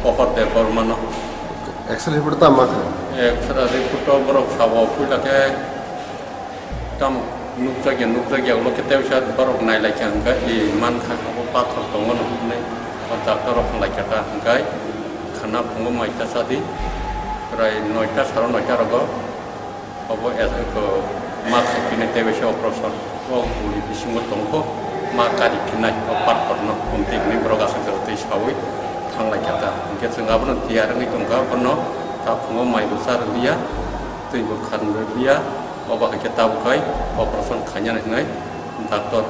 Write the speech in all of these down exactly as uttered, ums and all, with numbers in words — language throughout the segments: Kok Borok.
Pohor Debbarmano. X-ray report tamo kha? X-ray report o borok sabo puila khe tamo nukjakya, nukjakya, ulo khe tei bisa borok nailaikha hwnkhe, i mankha abo pathor tongo hwnwi o doctor rok hwnlaikha ta, hwnkhe khana phungo maita sadi, prai noita, saro noita rogo. Obo es-, ko ma khaiphinai tei waisa operation. O guli bisingo tongkho, ma kari phinai, o pathorno, omtwi hwnwi borok aswk jora twi saui thanglaikha ta. Hinkhe chwng abono tiyar wngwi tongkha, bono takhungo maibo cha rwliya, twibo khan rwliya, obo hai khe tabuk hai operation khainani hwnwi doctor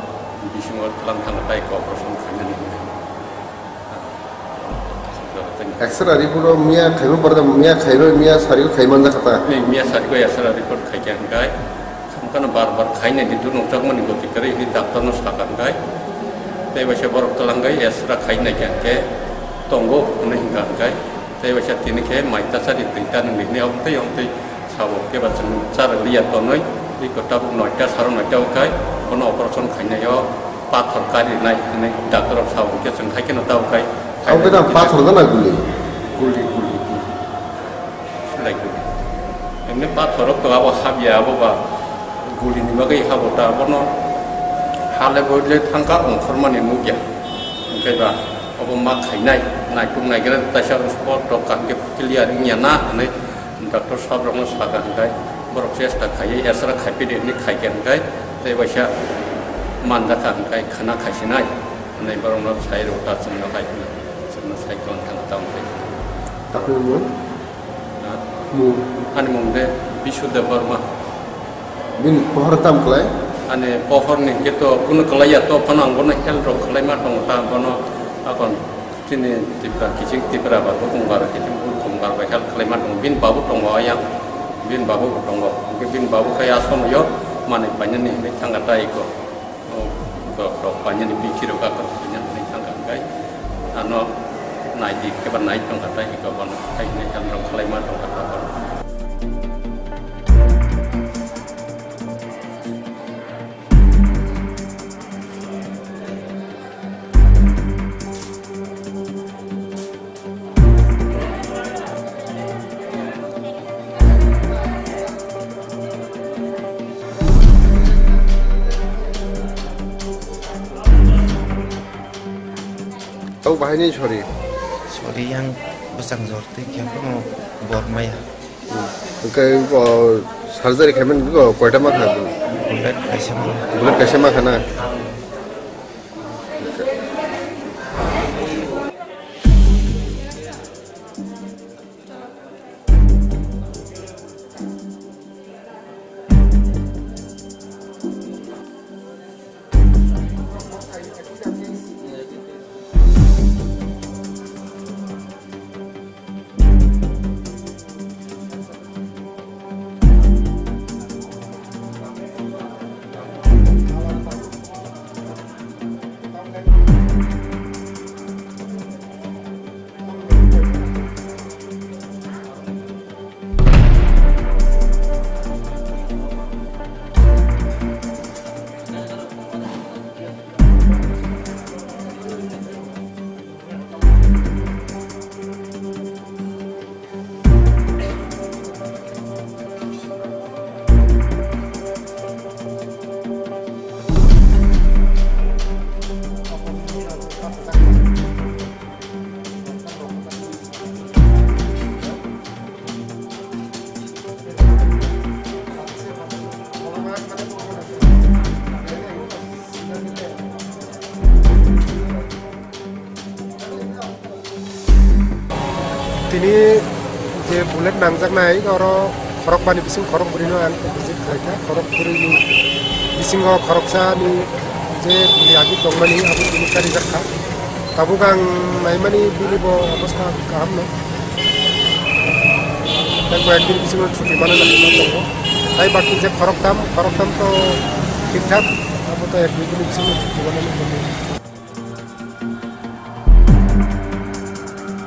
bisingo twlang thangkha tei operation khainani hwnwi. X-ray report o miya khaima barda, miya khaima, miya sari o khai manjakha ta? Ni miya sari o X-ray report khai khe hwnkhe, khamkano bar bar khai nai di, dunu nukjakmani goti kwrwi hwnwi doctor no sakha hwnkhe, tei waisa borok twlang khe X-ray khai nai khe hwnkhe tongo hwnwi hwnkha hwnkhe, tei waisa tini khe mai ta cha di, twi ta nung di hwnwi, omo tei omo tei Sabo keba chwng chara liya tonwi, tei ko tabuk noita, saro noita o khai, bono operation khainai o pathor kari nai hwnwi doctor rok sabo khe chwng hai kheno tabuk khai. Abo khe tamo pathor da na guli? Guli, guli, guli. Silai guli. Emni pathor rok to abo habya, abo ba guli ni bagwi habo ta, abono hale boile thangkha ongkhormani nukya. Hwnkhe ba obo ma khainai, naituk naigra taisa spot rok kaham khe clear wngya na hwnwi Doctor sab rokno sakha hwnkhe, borok chesta khaiwi X-ray khaipidi hwnwi khaikha hwnkhe, tei waisa manjakha hwnkhe khana khaisinai hwnwi borokno sai rwkha chwngno hai hwnwi chwngno sai kwlwng thangkha tamo tei. Tapni mung? Ha? Mung? Ani mung de Bisu Debbarma. Bini pohor tam klai? Ani pohor ni hwnkhe to kunu klai ya, to phano ang bono help rok khlai ma tongo ta, bono akon chini Tripura kiching Tripura ba bukung bar kiching bukung bar bai help khlai ma tongo. Bini babu tongo ayang, bini babu bo tongo. Hwnkhe bini babu khai asono yo manwi painani hinwi thangkha ta iko. O, iko rok painani bikhi rok akon painani hinwi thangkha hwnkhe ano nai di khe ba nai tongkha ta iko bono khai hinwi help rok khlai ma tongkha ta bono. Tau bahai ni sori. Sori yang bwsang jor tei khe bono bor maya. Hwnkhe, o, surgery khaimani, o, koita ma kha? Bullet kaisa ma. Bullet kaisa ma kha na? Tini je bullet nangjaknai, oro khorokbani bising khorokbrwino ang visit khlaikha. Khorokbrwini bisingo khoroksani je bini agi tongmani, abo tini karijakha. Tabuk ang naimani bini bo obostha kaham no. Tei koi ek din bisingo chuti mano na hinwi tongo. Tai baki je khoroktham, khoroktham to thik thak, abo to ek dui din bisingo chuti mano hinwi tongo.